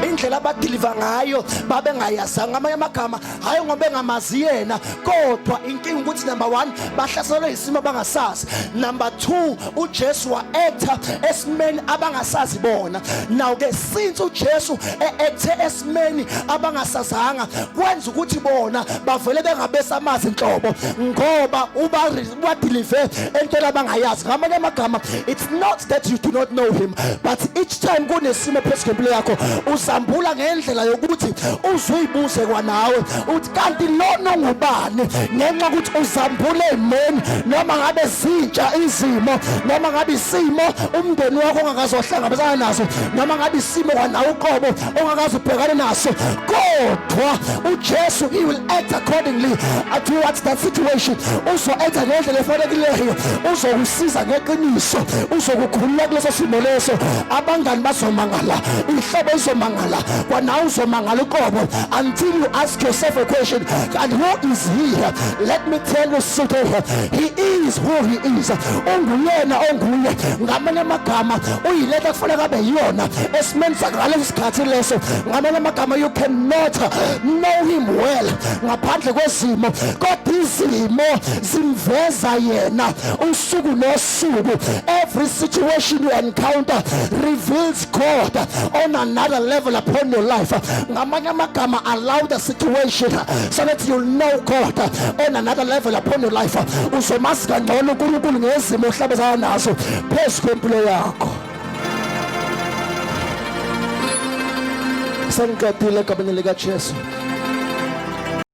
Indlela abadeliver ngayo babengayazanga. Ngamanye amagama, hayi ngoba engamazi yena, kodwa inkinga ukuthi number 1 bahlaselwe isimo abangasazi, number 2 uJesu wa-acta esimeni abangasazi bona. Now ke since uJesu e-acte esimeni abangasazanga, kwenza ukuthi bona bavele bengabesamazi nhlobo, ngoba ubadelive entweni abangayazi. Ngamanye amagama, it's not that you do not know him, but each time kunesimo phezu kwempilo yakho, uzambula ngendlela yokuthi uzuyibuze kwanawe uthi kanti lona ungubani, ngenxa ukuthi uzambule emeni, noma ngabe zintsha izimo, noma ngabe isimo umndeni wakho ongakazohlangabezana naso, noma ngabe isimo kwanawe uqobo ongakaze ubhekane naso, kodwa uJesu, he will act accordingly towards that situation. Uzo-acta ngendlela efanelekileyo, uzokusiza ngeqiniso, uzokukhulula kuleso simo leso. Abangani bazomangala, ihlobo izomangala, kwanawe uzomangala uqobo, until you ask yourself a question: and who is he? Let me tell you today, he is who he is. Unguyena onguye. Ngamanye amagama, uyiletha kufanele abe yiyona esimeni sakangaleso sikhathi leso. Ngamanye amagama, you cannot know him well ngaphandle kwezimo, kodwa izimo zimveza yena usuku nosuku. Every situation you encounter reveals God on another level upon your life. Ngamanye amagama, allow the situation so that you'll know God on another level upon your life. Uzomazi kangcono uNkulunkulu ngezimo ohlabezana nazo phezu kwempilo yakho. Sengiqedile egameni likaJesu.